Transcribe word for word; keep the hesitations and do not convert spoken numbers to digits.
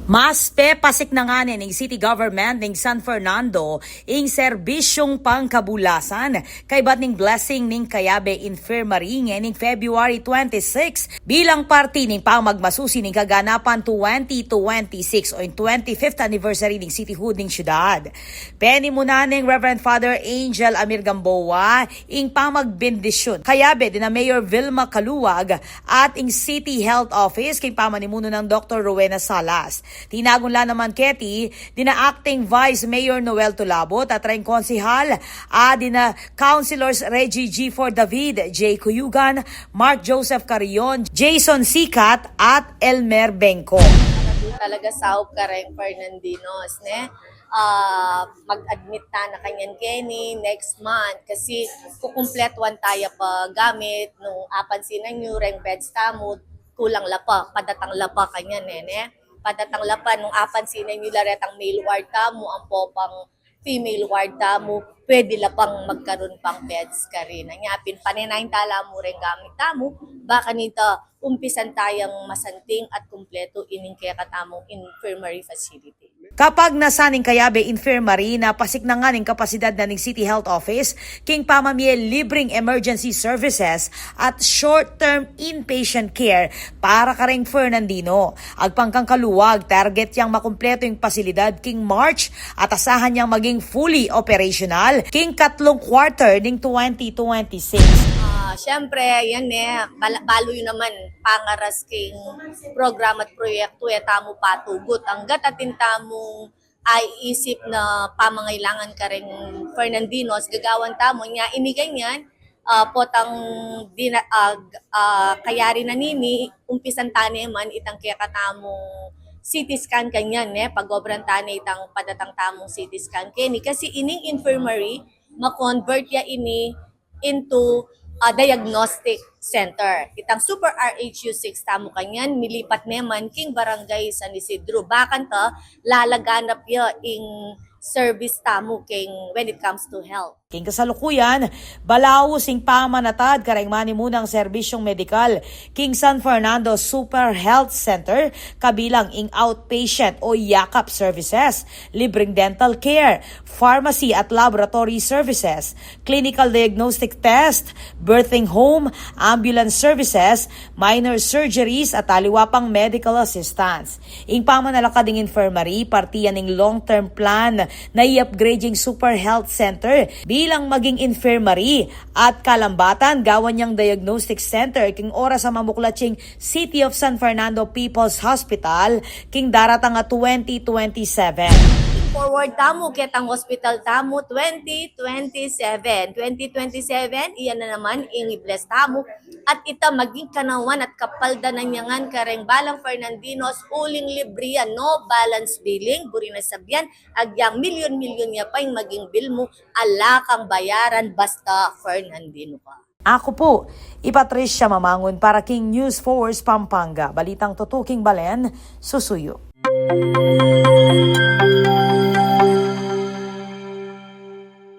Mas pepasik na ngeni ning city government ning San Fernando ing serbisyung pangkabulasan kaybat ning blessing ning Cayabe Infirmary ngening February twenty-six bilang parti ning pamagmasusi ning kaganapan twenty twenty-six o ing twenty-fifth anniversary ning cityhood ning syudad. Penimunan neng Reverend Father Angel Amir Gamboa ing pamagbendisyun kayabe dina Mayor Vilma Caluag at ing City Health Office king pamanimuno nang Doktor Rowena Salas. Tinagun la naman keti dina Acting Vice Mayor Noel Tulabot at reng konsehal a dina Councilors Reggie G four David, Jay Cuyugan, Mark Joseph Carrion, Jason Sikat at Elmer Bengco. Talaga saup kareng Fernandinos, ne? Ah, mag-admit tana kanyan keni next month kasi kukumpletuan taya pa gamit nung apansinan yu reng beds tamu, kulang la pa, padatang la pa kanyan, ne, ne? Padatang la pa nung apansinan yu la retang male ward tamu, ampo pang female ward tamu, pwede la pang magkarun pang beds karin. Anya pin panenain tala mu reng gamit tamu, ba kanita umpisan tayang masanting at kumpletu ining kekatamung infirmary facility. Kapagnasan ning Cayabe Infirmary, napasik na ngeni ing kapasidad na ning City Health Office king pamamie libreng emergency services at short-term inpatient care para kareng Fernandino. Agpang kang Caluag, target yang makumpletu ing pasilidad king March at asahan yang maging fully operational king katlung quarter ning twenty twenty-six. Ah, syempre, yan eh, bal- balu yu naman pangaras king programa at proyektu e tamu patugut. Anggat atin tamung aiisip na pamangailangan kareng Fernandinos, gagawan tamu nya ini ganyan, ah, potang dina, ah, g- ah, kayari na nini, umpisan tane man itang kekatamung C T scan kanyan, ne? Pagobran tane itang padatang tamung C T scan keni kasi ining infirmary, ma-convert ya ini into a diagnostic center. Itang Super R H U six tamu kanyan, milipat ne man king Barangay San Isidro. Bakanta lalaganap ya ing service tamu king when it comes to health. King kasalukuyan, balaus ing pamanatad kareng manimunang serbisyung medikal king San Fernando Super Health Center, kabilang ing outpatient o yakap services, libreng dental care, pharmacy at laboratory services, clinical diagnostic test, birthing home, ambulance services, minor surgeries at aliwa pang medical assistance. Ing pamanalakad ning infirmary, parti yan ning long-term plan na i-upgrade ing Super Health Center bilang maging infirmary at kalambatan gawan yang diagnostic center king oras a mamuklat yang City of San Fernando People's Hospital king daratang a twenty twenty-seven. Forward tamu ketang hospital tamu twenty twenty-seven. Twenty twenty-seven, iyan na naman ing i-bless tamu. At ita maging kanawan at kapaldanan ya ngan kareng balang Fernandinos, uling libre yan, no balance billing, buri na sabian, agyang milyon-milyon ya pa ing maging bill mu, ala kang bayaran basta Fernandino ka. Aku pu i Patricia Mamangun para king News Force Pampanga, balitang tutuking balen, susuyu.